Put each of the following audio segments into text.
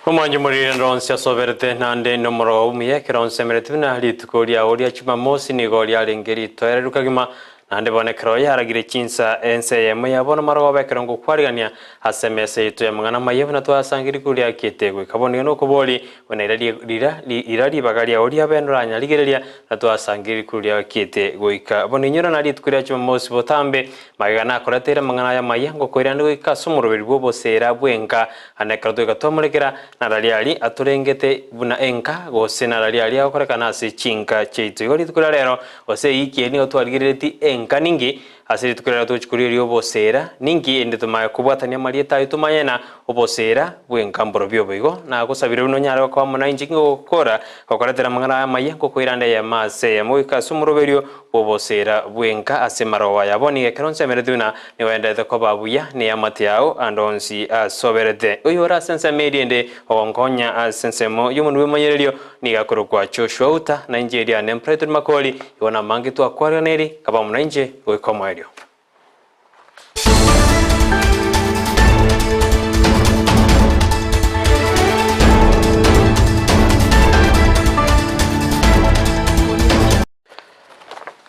Omwanchi morire ronsi asoberete naende nomorogo omuya ekero onsemereti buna rituko riao ria Jumamosi nigo riarenge ritoereru kagima naende bono ekero yaragire chinsa ense eyemo ya bono marogoba ekero ngokwarigania ase emesa yaito y'amang'ana amaya buna twasangia rikuru riakiete goika bono iga nokobori buna ira rira ira ribaga riao riabe noranyarigereria na twasangia rikuru riakiete goika bono inyora na rituko ria Jumamosi botambe Magega nakoreteire amang'ana aya amaya, ngokoirania goika ase omoroberi bw'oboseera bw'enka. Ande ekero toika twamorekera, narari aria atorengete buna enka, gose narari aria agokorekana ase chinka chiaito. Igo rituko ria rero, gose eyiki eye nigo twarigereretie enka ninki, ase rituko ria rero togochia korigereria oboseera ninki, erinde tomanye kobwatania amarieta ayio tomanye na oboseera bw'enka mborobio obo. Igo nagosabire buna onyare gokoba amo nainche ki ngogokora, gokoretera amang'ana aya amaya, ngokoirande eyemo ase eyemo goika ase omoroberio bw'oboseera bw'enka ase amarogo aya. Bono iga ekero nsemerete buna nigo oenderete koba buya neamate yao ande onsi asoberete. Oyore ase ensemo eria ende ogonkonya ase ensemo y'omonwa bw'emanyererio nigo akorokwa Joshua Uta, na inche eria ane Brighton Makori, igo namange twakwaraneri, kaba amo nainche goika omoerio.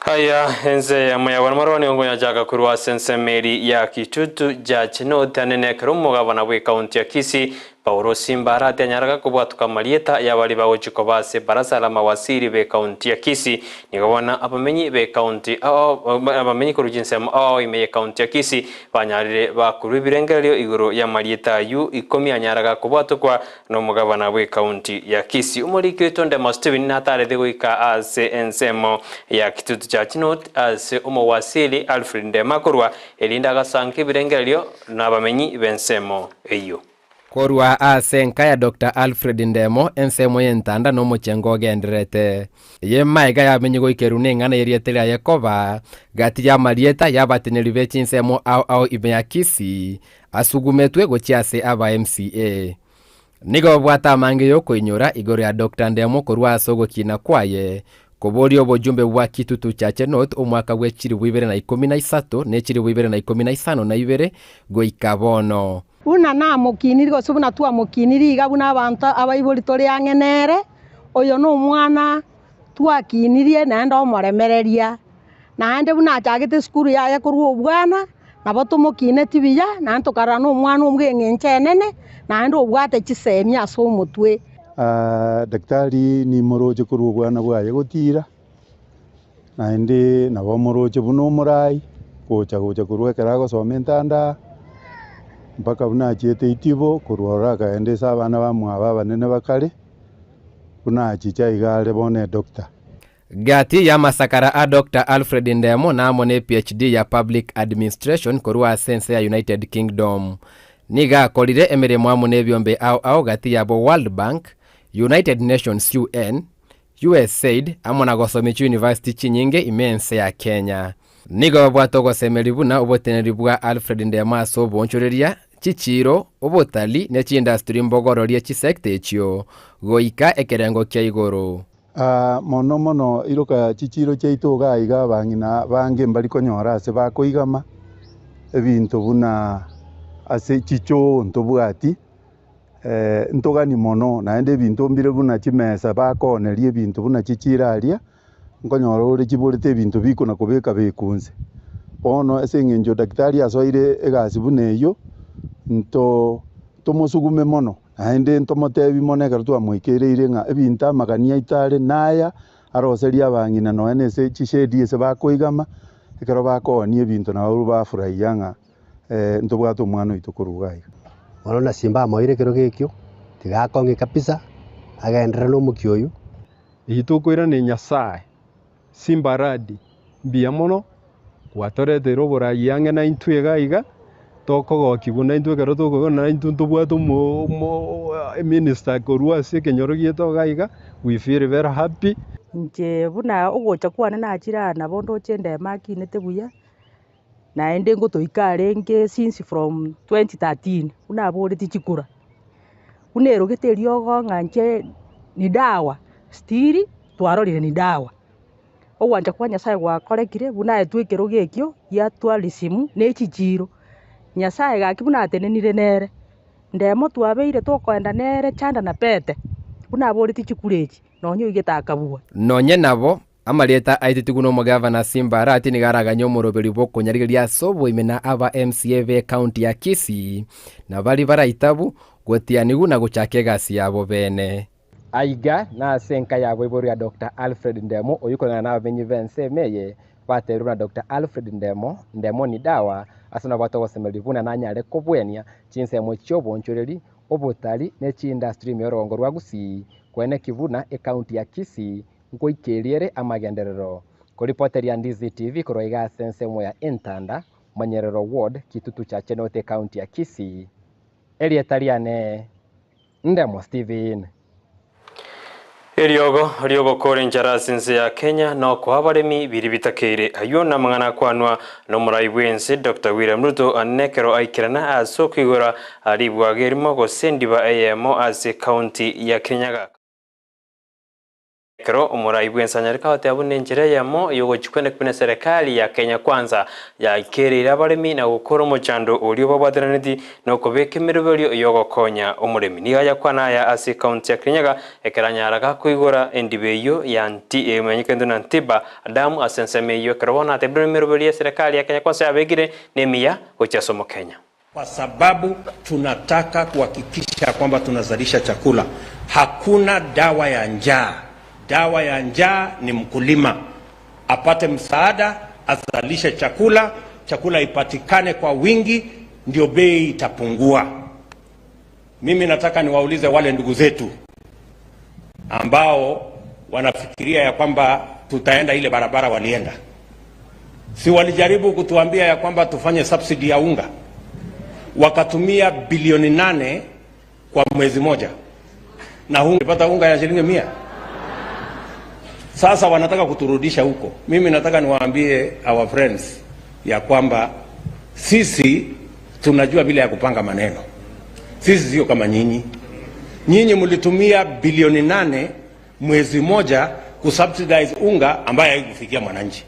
Aya ense eyemo ya bono marwani ongonyachaaka korwa ase ensemo eri ya Kitutu Judge North anene ekero omogabana bwe county ya Kisii Paulo Simba arati anyaraga kobwatuka amarieta y'abaria bagochia koba ase ebarasa la mawaziri be county ya Kisii. Nigo bono abamenyi be county ao abamenyi korwa chinsemo ao ime ye county ya Kisii banyarire bakorwa ebirengererio igoro y'amarieta ayio ikomi anyaraga kobwatokwa Nomogabana bw'ekaunti ya Kisii, omoriki oito Ndemo Stephen natarete goika ase ensemo ya Kitutu Church North ase omowasili Alfred Ndemo akorwa, erinde agasanka ebirengererio nabamenyi b'ensemo eyio. Korwa ase enka ya Doctor Alfred Ndemo, ensemo y'entanda nomochengo ogendererete. Eye maega yamenye goikerwa neng'ana y'erieta riaye koba gati y'amarieta y'abateneneri be chinsemo ao ao ime ya Kisii, Asugumetwe gochia ase aba MCA. Nigo babwate amange y'okoinyora igoro ya Doctor Ndemo korwa ase ogokina kwaye koboria obojumbe bwa Kitutu Chache North omwaka bwe chilifu ibere na ikomi na isato ne chilifu ibere na ikomi na isano na ibere goika bono. Buna namokiniri gose buna twamokiniri iga buna abanto abaibori tore ang'e nere, oyo nomwana twakinirie naende omoremereria. Naende buna achagete esukuru yaye korwa obwana, nabo tomokineti buya, naende tokarora na omwana bw'eng'encho enene, naende obwate chisemi ase omotwe. Daktari nimoroche korwa obwana bwaye gotira, naende nabo omoroche buna omorai, gocha gocha korwa ekero agosoma entanda, mpaka buna achiete itibo, korwa ororo akaenda ase abana bamwabo abanene bakare, buna achicha iga are bono edoctor. Gati y'amasakara a Doctor Alfred Ndemo na amo ne PhD ya Public Administration korwa ase ense ya United Kingdom. Nigo akorire emeremo amo n'ebiombe ao ao gati yabo World Bank, United Nations UN, USAID amo na gosomia chiuniversity chinyinge ime ense ya Kenya. Nigo babwate ogosemeria buna oboteneneri bwa Alfred Ndemo ase oboonchoreria, chichiiro, obotali ne chiindasturi mbogororie chisecta echio goika ekerengo kia igoro. Aa, mono mono iroka chichiiro chiaito iga aiga abang'ina bange mbari konyora ase bakoigama ebinto buna ase chichoo ntobwati, ntogani mono naende ebinto mbire buna chimesa bakooneria ebinto buna chichiiro aria, nkonyora ore chiborete ebinto bikona kobeka beka inse. Bono ase eng'encho daktari asoire egasi buna eyio, nto tomosugume mono. Naende ntomotebi mono ekero twamoikereire ng'a ebinto amagani aito are naya, aroserie abang'ina nonya na ase chishedi ase bakoigama, ekero bakoonia ebinto nabo bafurahia ng'a ntobwate omwana oito korwa iga iga. Bono na simba amoire ekerogo ekio, tiga akong'e kabisa, agenderere nomokia oyio. Eyio tokoiraneria Nyasae, Simba Aradi, mbuya mono gwatoreteire oborayi ang'e naintwe iga iga, tokogokigwa naintwe ekero tokoigwa naintwe ntobwate omo omo eminister korwa ase ekenyoro giaito iga iga, we feel very happy. Inche buna ogocha kwane nachire aa nabo ndoche ndemo akinete buya, naende ngotoika arenge since from 2013 buna aboreti chikura. Buna erogete eriogo ng'a inche ni dawa, still twarorire ni dawa. Ogwancha kwa Nyasaye gwakorekire buna aetwe ekerogo ekio gia tourism na echichiro, Nyasaye gaki buna atenenire nere. Ndemo twabeire tokoenda nere chanda na pete, buna aboreti chikura echi, nonya oigete akabua. Nonye nabo, amarieta aitetigwe nomogavana Simba Arati nigo araganye omoroberi bw'okonyarigeria ase oboime na aba MCA be county ya Kisii na baria baraitabu gotianigwa na gochaka egasi yabo bene. Aiga nase enka yabo igoro ya Doctor Alfred Ndemo oyio koreng'ana nabamenyi b'ensemo eye batebirie buna Doctor Alfred Ndemo, Ndemo ni dawa, ase nabwate ogosemeria buna nanyare kobwenia chinsemo chi'oboonchoreri, obotari ne chiindustry ime y'orogongo rwa Gusii, koeneki buna ecounty ya Kisii nkoikeria ere amagenderero. Koripoteria Ndizi TV korwa iga ase ensemo ya Entanda, Monyerero Ward, Kitutu Chache North ecounty ya Kisii. Erieta riane Ndemo Steven. Eriogo ri'ogokora enchara ase ense ya Kenya na okoa abaremi biria bitakeire. Ayio namang'ana akwanwa nomorai bw'ense Doctor William Ruto nekero aikerana ase okoigora ribwaga erimo gose endiba eyemo ase ekaunti ya Kirinyaga. Ekero omorai bw'ense anyareka goteba buna enchera eyemo y'ogochikwana buna eserekari ya Kenya Kwanza yaikereire abaremi na gokora omochando oria obabwateraneti nokobeka emeroberio y'ogokonya omoremi. Nigo ayakwana aya ase ekaunti ya Kirinyaga ekero anyara gakoigora endiba eyio ya Nti emanyekanete buna Ntiba Dam ase ensemo eyio ekero bono atebire buna emeroberio y'eserekari ya Kenya Kwanza yabekire nemiya gochia ase omokenya. Kwa sababu tunataka kuhakikisha kwamba tunazalisha chakula. Hakuna dawa ya njaa. Dawa ya njaa ni mkulima apate msaada, azalishe chakula, chakula ipatikane kwa wingi, ndio bei itapungua. Mimi nataka niwaulize wale ndugu zetu ambao wanafikiria ya kwamba tutaenda ile barabara walienda, si walijaribu kutuambia ya kwamba tufanye subsidy ya unga, wakatumia bilioni 8 kwa mwezi moja, na hungepata unga ya shilingi 100. Sasa wanataka kuturudisha huko. Mimi nataka niwaambie our friends ya kwamba sisi tunajua vile ya kupanga maneno. Sisi sio kama nyinyi. Nyinyi mlitumia bilioni 8 mwezi moja kusubsidize unga ambaye haikufikia mwananchi.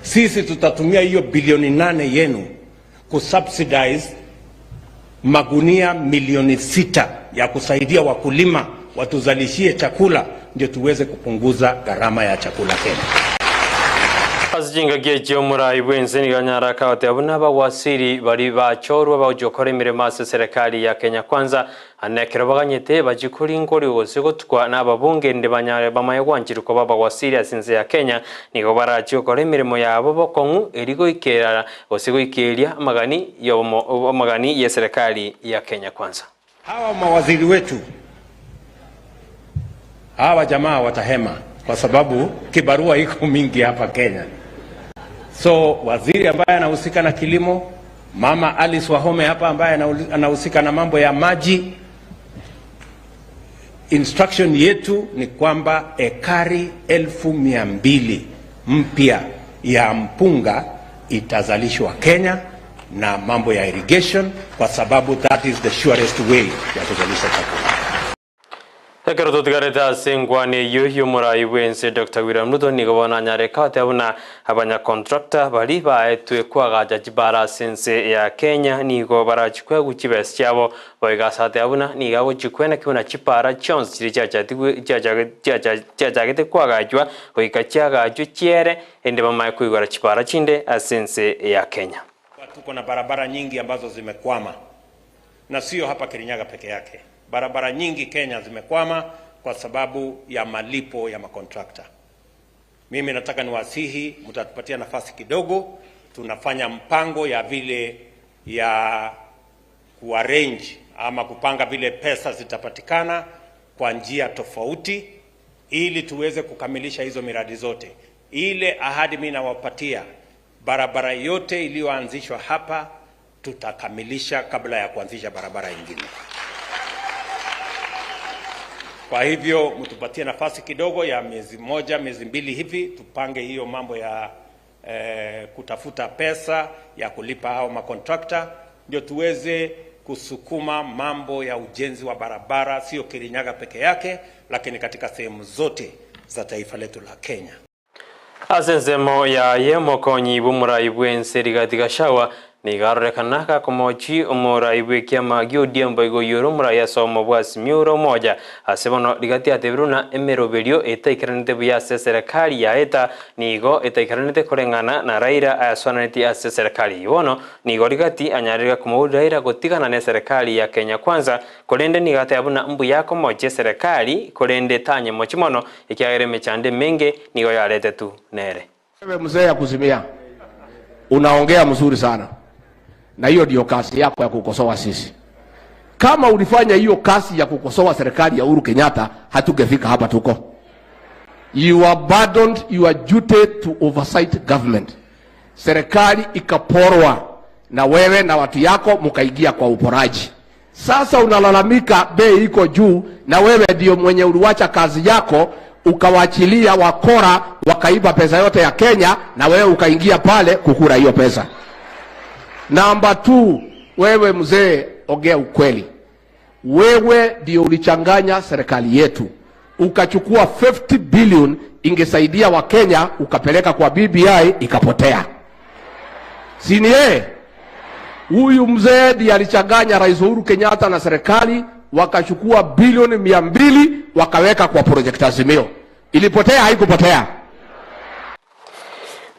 Sisi tutatumia hiyo bilioni 8 yenu kusubsidize magunia milioni 6 ya kusaidia wakulima watuzalishie chakula, ndio tuweze kupunguza gharama ya chakula Kenya. Ase chingaki echio omorai bw'ense nigo anyare akagoteba buna abawasiri baria bachorwa bagochia gokora emeremo ase eserekari ya Kenya Kwanza, na ekero baganyete bachie koringoria gose gotukwa nababunge rinde banyare bamanye gwancherwa koba abawasiri ase ense ya Kenya, nigo barachie gokora emeremo yabo bokong'u erio goikera gose goikeria amagani y'obomo amagani y'eserekari ya Kenya Kwanza. Hawa mawaziri wetu hawa jamaa watahema kwa sababu kibarua iko mingi hapa Kenya. So waziri ambaye anahusika na kilimo, Mama Alice Wahome hapa ambaye anahusika na mambo ya maji, instruction yetu ni kwamba ekari 200,000 mpya ya mpunga itazalishwa Kenya na mambo ya irrigation, kwa sababu that is the surest way ya kuzalisha chakula. Ekero totigarete ase enkwana eyio y'omorai bw'ense Doctor William Ruto nigo bono anyare goteba buna abanyacontractor baria baetwe koagacha chibara ase ense ya Kenya nigo barachie koegwa chibesa chiabo boigo ase ateba buna nigo agochia koeneki buna chibara chionsi chiria chiachatigwe chiachagete koagachwa goika chiagachwe chiere erinde bamanye koigora chibara chinde ase ense ya Kenya. Tuko na barabara nyingi ambazo zimekwama, na sio hapa Kirinyaga peke yake. Barabara nyingi Kenya zimekwama kwa sababu ya malipo ya makontrakta. Mimi nataka niwasihi, mtatupatia nafasi kidogo, tunafanya mpango ya vile ya kuarrange ama kupanga vile pesa zitapatikana kwa njia tofauti ili tuweze kukamilisha hizo miradi zote. Ile ahadi mimi nawapatia, barabara yote iliyoanzishwa hapa tutakamilisha kabla ya kuanzisha barabara nyingine. Kwa hivyo mtupatie nafasi kidogo ya miezi moja, miezi mbili hivi, tupange hiyo mambo ya kutafuta pesa ya kulipa hao makontrakta, ndio tuweze kusukuma mambo ya ujenzi wa barabara, sio Kirinyaga peke yake, lakini katika sehemu zote za taifa letu la Kenya. Ase ensemo yaye mokonyi bw'omorai bw'ense Rigathi Gachagua Nigo arorekana gakomochi omorai bw'ekiama gi'ODM boigo oyio ore omorai ase obomo bwa Azimio ore omoja. Ase bono rigati atebirwe buna emeroberio etaikeranete buya ase eserekari yaeta nigo etaikeranete koreng'ana na Raila ayasoananetie ase eserekari eyio. Bono nigo rigati anyarire gakomoboria Raila gotigana neserekari ya Kenya Kwanza korende nigo ateba buna mbuya akomochia eserekari korende tanyemochi mono ekiagera emechando emenge nigo yaretetwe nere. Wewe mzee ya kuzimia unaongea mzuri sana, na hiyo ndio kazi yako ya kukosoa sisi. Kama ulifanya hiyo kazi ya kukosoa serikali ya Uhuru Kenyatta, hatungefika hapa tuko. You abandoned your duty to oversight government. Serikali ikaporwa na wewe na watu yako mkaingia kwa uporaji. Sasa unalalamika bei iko juu, na wewe ndio mwenye uliwacha kazi yako ukawachilia wakora wakaiba pesa yote ya Kenya, na wewe ukaingia pale kukura hiyo pesa. Namba 2, wewe mzee, ongea ukweli. Wewe ndio ulichanganya serikali yetu, ukachukua 50 billion ingesaidia Wakenya, ukapeleka kwa BBI ikapotea. Si ni yeye? Huyu mzee ndiye alichanganya Rais Uhuru Kenyatta na serikali, wakachukua bilioni 200 wakaweka kwa project Azimio. Ilipotea haikupotea?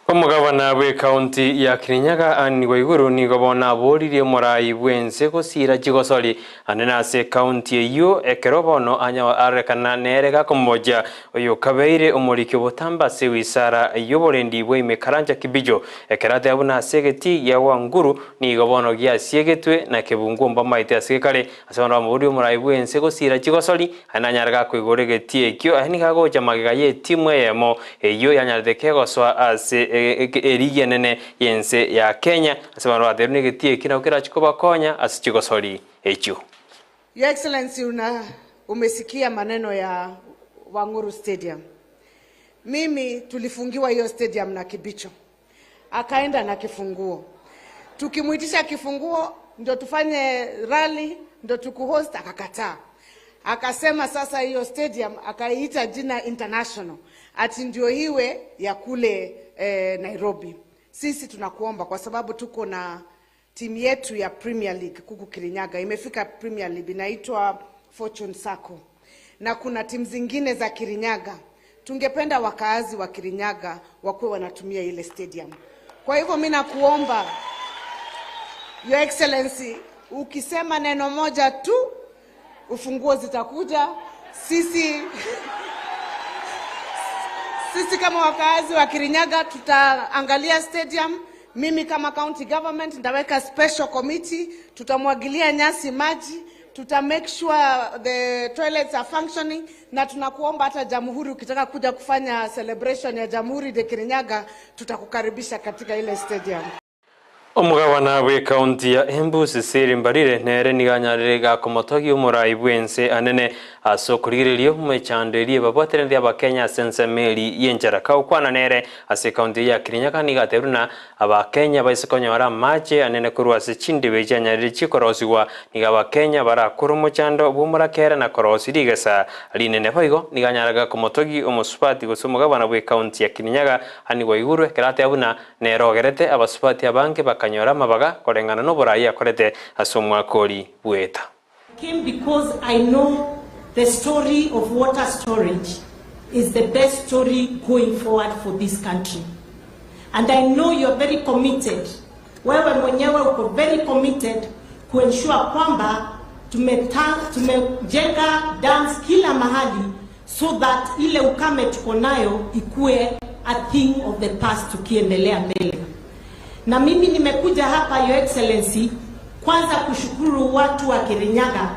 Omogabana bw'ecounty ya Kirinyaga Anne Waiguru nigo bono aboririe omorai bw'ense gosiira chigosori ande nase ecounty eyio ekero bono anya arorekana nere gakomobochia oyo kabeire omoriki obotambe ase wisara y'oborendi bwa ime Karanja Kibicho ekero ateba buna ase egetii gia Wanguru nigo bono giasiegetwe na kebunguo mbamaete ase gekare ase bono bamoborie omorai bw'ense gosiira chigosori Aye nanyare gakoigora egetii ekio, aye nigo agocha magega y'etimu eyemo eyio yanyarete kegosoa ase erigi enene y'ense ya Kenya. Ase bono batebirie buna egetii ekio nabo kerachie kobakonya ase chigosori echio. Your Excellency una umesikia maneno ya Wang'uru Stadium. Mimi tulifungiwa hiyo stadium na Kibicho. Akaenda na kifunguo. Tukimuitisha kifunguo ndio tufanye rally ndio tukuhost akakataa. Akasema sasa hiyo stadium akaiita jina international ati ndio iwe ya kule Nairobi. Sisi tunakuomba kwa sababu tuko na timu yetu ya Premier League kuku Kirinyaga imefika Premier League inaitwa Fortune Sacco, na kuna timu zingine za Kirinyaga. Tungependa wakaazi wa Kirinyaga wakuwe wanatumia ile stadium. Kwa hivyo mimi nakuomba Your Excellency, ukisema neno moja tu ufunguo zitakuja. Sisi kama wakaazi wa Kirinyaga tutaangalia stadium. Mimi kama county government nitaweka special committee, tutamwagilia nyasi maji, tuta make sure the toilets are functioning, na tunakuomba hata Jamhuri ukitaka kuja kufanya celebration ya Jamhuri de Kirinyaga tutakukaribisha katika ile stadium. Omogabana bw'ekaunti ya Embu Cecily Mbarire nere nigo anyarire gakomotogia omorai bw'ense anene ase okorigereria omechando eria ebabwateraneti abakenya ase ensemo eri y'enchera. Kagokwana nere ase ekaunti eye ya Kirinyaga nigo atebirie buna abakenya baise konyora amache anene korwa ase chindebe chianyarire chikorosigwa nigo abakenya barakore omochando bw'omorakera na korosia rigesa rinene. Boigo nigo anyare gakomotogia omosubati gose omogabana bw'ekaunti ya Kirinyaga Anne Waiguru ekero ateba buna Nere ogerete abasubati abange bakanyora amabaga koreng'ana noboraai akorete ase omwaka oria bw'eta. Came because I know the story of water storage is the best story going forward for this country. And I know you are very committed. Wewe mwenyewe uko very committed kuensure kwamba tumejenga dams kila mahali so that ile ukame tuko nayo ikue a thing of the past tukiendelea mbele. Na mimi nimekuja hapa Your Excellency kwanza kushukuru watu wa Kirinyaga,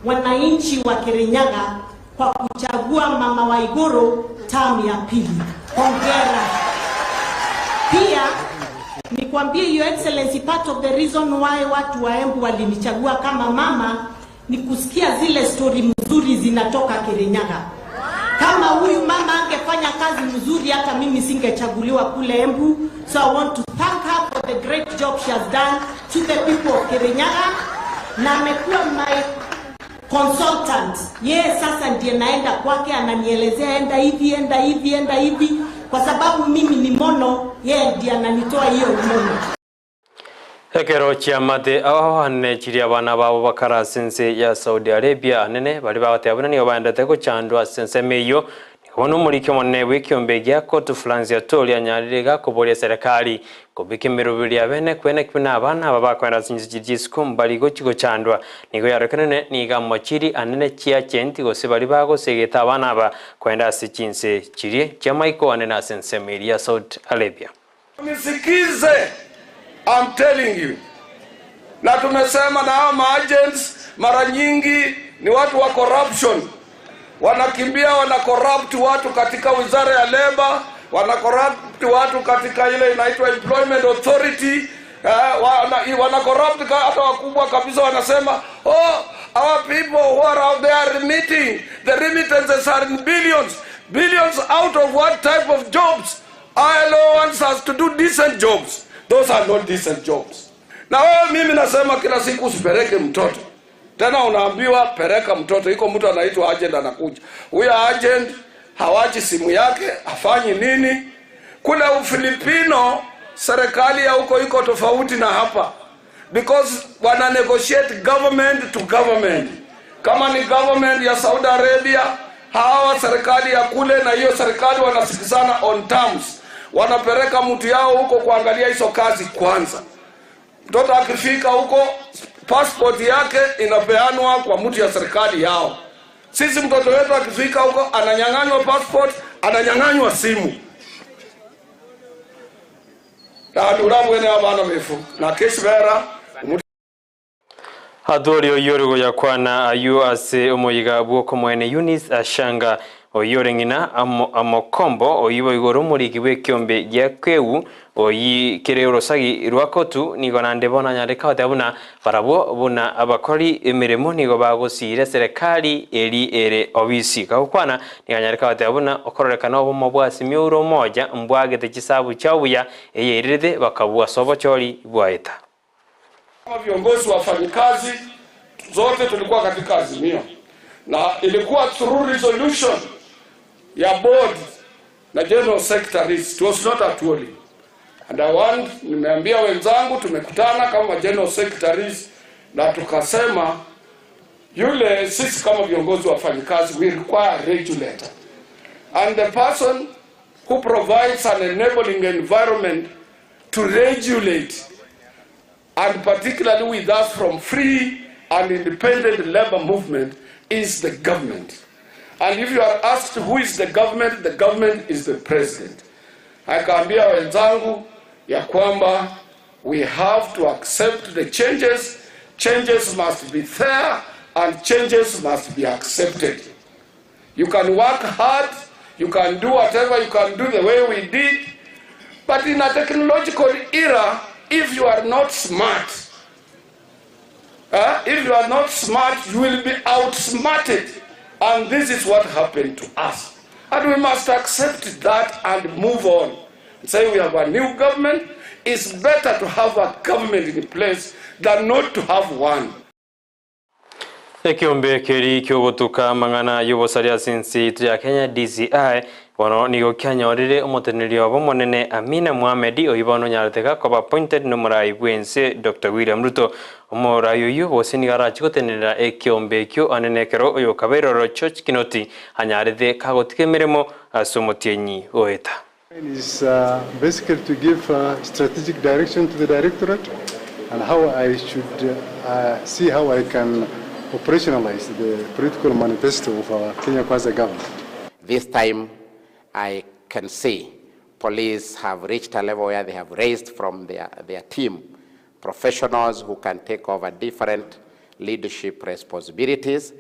wananchi wa Kirinyaga kwa kuchagua Mama Waiguru term ya pili. Hongera. Pia nikwambie Your Excellency, part of the reason why watu wa Embu walinichagua kama mama ni kusikia zile story mzuri zinatoka Kirinyaga. Kama huyu mama angefanya kazi mzuri hata mimi singechaguliwa kule Embu. So I want to thank her for the great job she has done to the people of Kirinyaga, na amekuwa my consultant. Yeye sasa ndiye naenda kwake, ananielezea enda hivi, enda hivi, enda hivi, kwa sababu mimi ni mono, yeye ndiye ananitoa hiyo mono. Ekero chiamate ao anene chiria abana babo bakare ase ense ya Saudi Arabia anene baria bagoteba buna nigo baendete gochandwa ase ensemo eyio, nigo bono omoriki omonene bw'ekiombe gia Kotu Francis Atwoli anyarire iga koboria eserekari kobeka emeroberi abene kweneki buna abana aba bakoenda ase chinse chiria chisiko mbari gochi gochandwa. Nigo yarokanire nigo amochiri anene chiachenti gose baria bagosegeta abana aba koenda ase chinse chiria chi'amaiko anene ase ensemo eria ya Saudi Arabia. Nisikize, I'm telling you. Na tumesema na hawa maagents mara nyingi ni watu wa corruption, wanakimbia wana corrupt watu katika wizara ya labor, wana corrupt watu katika ile inaitwa employment authority eh, wana, wana corrupt hata wakubwa kabisa wanasema oh, our people who are out there remitting the remittances are in billions billions out of what type of jobs ILO wants us to do decent jobs. Those are not decent jobs. Na wewe mimi nasema kila siku usipeleke mtoto. Tena unaambiwa peleka mtoto. Iko mtu anaitwa agent anakuja. Huyo agent hawachi simu yake, hafanyi nini? Kule Ufilipino serikali ya huko iko tofauti na hapa. Because wana negotiate government to government. Kama ni government ya Saudi Arabia, hawa serikali ya kule na hiyo serikali wanasikizana on terms, wanapeleka mtu yao huko kuangalia hizo kazi kwanza. Mtoto akifika huko passport yake inapeanwa kwa mtu ya serikali yao. Sisi mtoto wetu akifika huko ananyang'anywa passport, ananyang'anywa simu. Na bwene abana befu na keshibera Atwori oyio ore goyakwana ayio ase omoyiga bw'okomoene Eunice Ashanga, oyio ore ng'ina Amokombo, oyio boigo ore omoriki bw'ekiombe gia Kweu, oyio kere orosagi rwa Kotu, nigo naende bono anyare kogoteba buna barabwo buna abakori emeremo nigo bagosiira eserekari eri ere obisi. Gagokwana nigo anyare kogoteba buna okororekana obomo bwa Simioro omoja mbwagete chisabu chiao buya eyeirerete bakabua ase obochori bwaeta. Kama viongozi wa wafanyikazi zote tulikuwa katika azimio na ilikuwa through resolution ya board na general secretaries, it was not Atwoli. And I want, nimeambia wenzangu, tumekutana kama general secretaries na tukasema yule, sisi kama viongozi wa wafanyikazi we require a regulator and the person who provides an enabling environment to regulate and particularly with us from free and independent labor movement is the government. And if you are asked who is the government, the government is the president. Akaambia wenzangu ya kwamba we have to accept the changes. Changes must be fair and changes must be accepted. You can work hard, you can do whatever you can do the way we did, but in a technological era, if you are not smart, if you are not smart, you will be outsmarted. And this is what happened to us. And we must accept that and move on. Say we have a new government. It's better to have a government in place than not to have one. Ekeombe keria kiogotuka amang'ana y'obosaria ase ense yaito ya Kenya, DCI, bono nigo kianyorire omoteneneri obo omonene Amina Mohamed oyio bono onyarete gakoba appointed nomorai bw'ense Doctor William Ruto. Omorai oyio gose nigo arache gotenenera ekeombe ekio anene ekero oyokabeire ororo George Kinoti anyarete kagotiga emeremo ase omotienyi goeta. Is basically to give strategic direction to the directorate and how I should see how I can operationalize the political manifesto of our Kenya Kwanza government. This time I can see police have reached a level where they have raised from their, their team professionals who can take over different leadership responsibilities.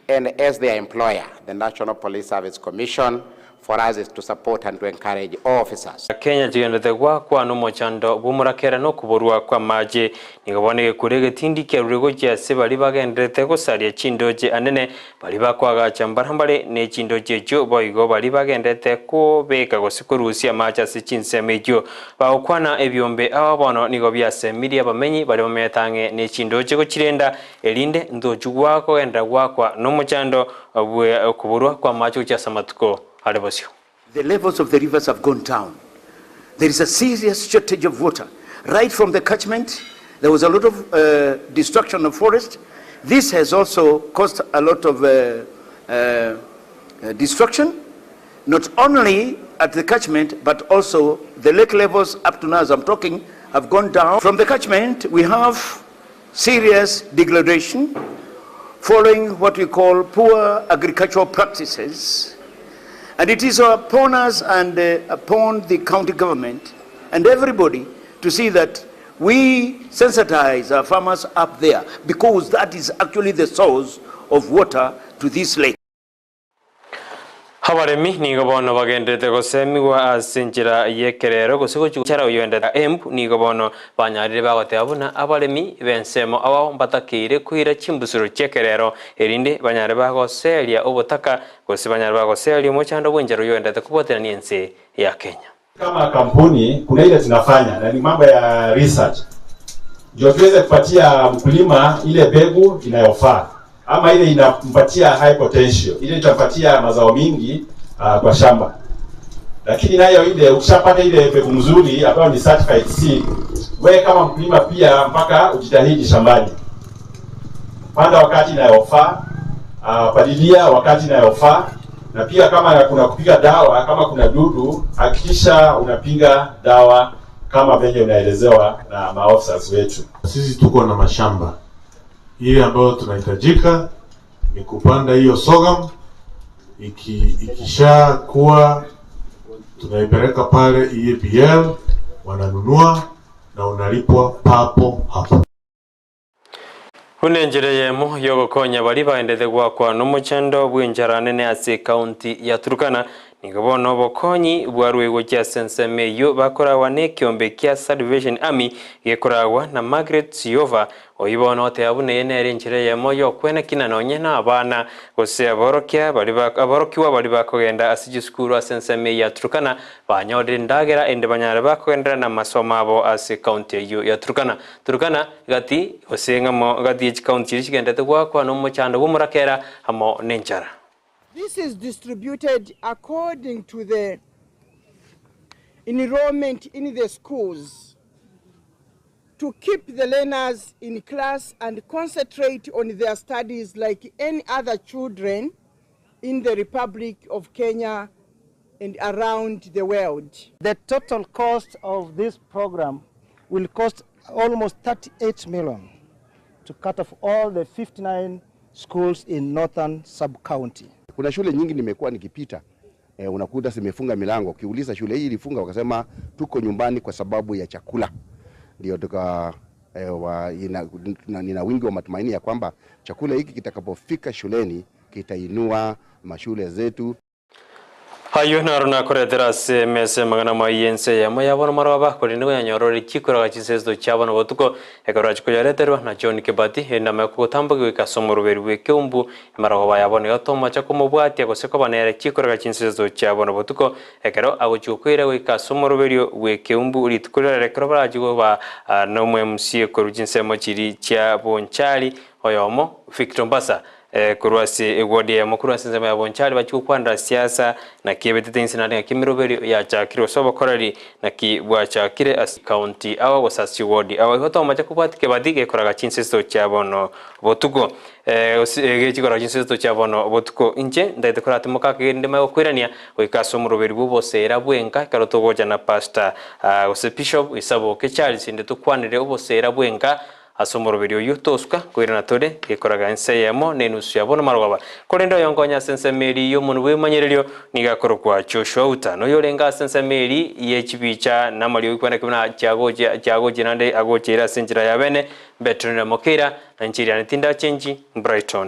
And as their employer, the National Police Service Commission, for us is to support and to encourage all officers. Kenya chigenderete goakwa nomochando bw'omorakera na okoborwa kw'amache. Nigo bono egekuro egetindi kiarure gochia ase baria bagendererete gosaria chindoche anene, baria bakoagacha mbarambare ne chindoche echio, boigo baria bagendererete kobeka gose korusia amache ase chinsemo echio. Bagokwana ebiombe aba bono nigo biasemirie abamenyi baria bamenyete ang'e ne chindoche gochirenda, erinde ntochia goakogenderera goakwa nomochando bwe okoborwa kw'amache gochia ase amatuko are bosio. The levels of the rivers have gone down. There is a serious shortage of water right from the catchment There was a lot of uh, destruction of forest. This has also caused a lot of uh, uh, uh, destruction, not only at the catchment, but also the lake levels up to now, as I'm talking, have gone down. From the catchment, we have serious degradation following what we call poor agricultural practices. And it is upon us and uh, upon the county government and everybody to see that we sensitize our farmers up there because that is actually the source of water to this lake. Abaremi nigo bono bagenderete gosemigwa ase enchera y'ekerero gose gochia gochara oyoendete Embu nigo bono banyarire bagoteba buna abaremi b'ensemo abao mbatakeire koira chimbusuro chi'ekerero erinde banyare bagoseria obotaka gose banyare bagoseria omochando bw'enchera oyoendete kobwaterania ense ya Kenya. Kama kampuni kuna ile tunafanya na ni mambo ya research ndio tuweze kupatia mkulima ile mbegu inayofaa ama ile inampatia high potential, ile itampatia mazao mingi uh, kwa shamba. Lakini nayo ile ukishapata ile mbegu mzuri ambayo ni certified seed, wewe kama mkulima pia mpaka ujitahidi shambani, panda wakati inayofaa, uh, palilia wakati inayofaa na pia kama kuna kupiga dawa, kama kuna dudu, hakikisha unapiga dawa kama venye unaelezewa na maofisa wetu. Sisi tuko na mashamba ile ambayo tunahitajika ni kupanda hiyo sorghum. Iki, ikisha kuwa tunaipeleka pale EABL wananunua na unalipwa papo hapo. Buna enchera eyemo y'ogokonya baria baendete goakwa nomochando bw'enchara nene ase ekaunti ya Turkana, nigo bono obokonyi bwarwe gochia ase ensemo eyio bakoragwa na ekeombe kia Salvation Army gekoragwa na Margaret Siova, oyio bono oteba buna eye nere enchera eyemo y'okwenekina nonye na abana gose aborokia baria ba aborokigwa baria bakogenda ase chisukuru ase ensemo eye ya Turkana banyorire endagera ende banyare bakogenderera na amasomo abo ase ekaunti eyio ya Turkana. Turkana gati gose ng'amo gati ye chikaunti chiria chigenderete goakwa na omochando bw'omorakera amo na enchara. This is distributed according to the enrollment in the schools to keep the learners in class and concentrate on their studies like any other children in the Republic of Kenya and around the world. The total cost of this program will cost almost 38 million to cut off all the 59 schools in Northern Sub-County. Kuna shule nyingi nimekuwa nikipita eh, unakuta zimefunga milango. Ukiuliza shule hii ilifunga, wakasema tuko nyumbani kwa sababu ya chakula. Ndio tuka eh, wa, ina, nina wingi wa matumaini ya kwamba chakula hiki kitakapofika shuleni kitainua mashule zetu. Ayio naro nakoretera ase emesa amang'ana amaya y'ense eyemo ya bono maroba, korende koyanyorore chikoraga chinsesto chia bono botuko, ekero achia koyareterwa na John Kibati, erinde amanye kogotambokia goika ase omoroberi bw'ekeumbu emarogoba ya bono iga tomocha komobwatia gose koba nere chikoraga chinsesto chia bono botuko, ekero agochia gokoira goika ase omoroberio bw'ekeumbu rituko rirarere ekero barachie koba na omo MC korwa chinsemo chiria chia Bonchari oyomo Victor Mbasa. Korwa ase eward eyemo korwa ase ensemo ya Bonchari bachia gokwanera siasa, naki ebetete inse naende ng'aki emeroberio yachakire gose obokoreri naki bwachakire ase county ao gose ase chiward ao. Igo tomocha kobwatia kebati gekoraga chinseso chia bono botuko gose gechikoraga chinseso chia bono botuko. Inche ntagete koratimoka ake erinde manye gokoirania goika ase omoroberi bw'oboseera bwenka ekero togocha na pastor gose bishop Isaboke Charles inde tokwanere oboseera bwenka Ase omoroberi oyio tosuka koirana tore, gekoraga ense eyemo na enusu ya bono marogoba. Korende oyonkonya ase ensemo eria y'omonwa bw'ebimanyererio nigo akorokwa Joshua Uta, na oyorenge ase ensemo eria ye chibicha na amariogi kweneki buna chiagochia chiagochia naende agocheire ase enchera ya bene, Betronella Mokeira, na inche Iriane Tindachenchi, Brighton.